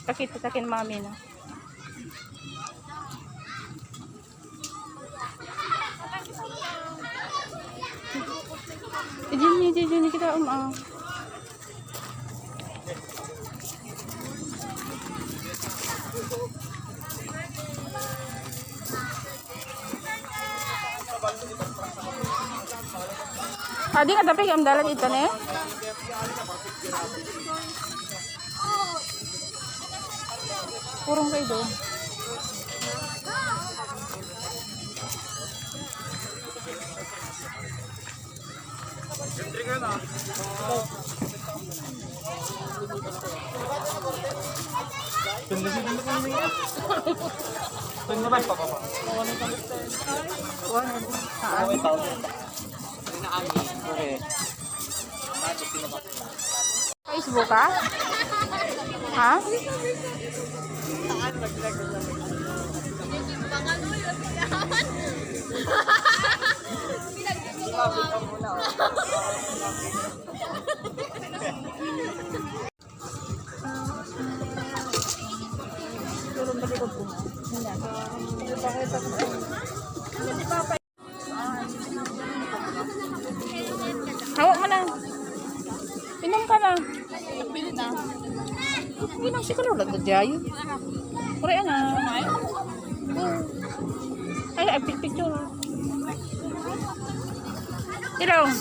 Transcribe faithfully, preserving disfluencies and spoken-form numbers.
Pakita sa akin, mami, no? Ijin, ijin, ijin, kita, um, ah. Adi nga tapi kay dalan ita ne. Purong kayo doon. Facebook ka? Ha? Hawak mo na. Inom ka na. Pili na. Pili na siguro lang na diay. Pare na. Ay, ay, picture. Ilong.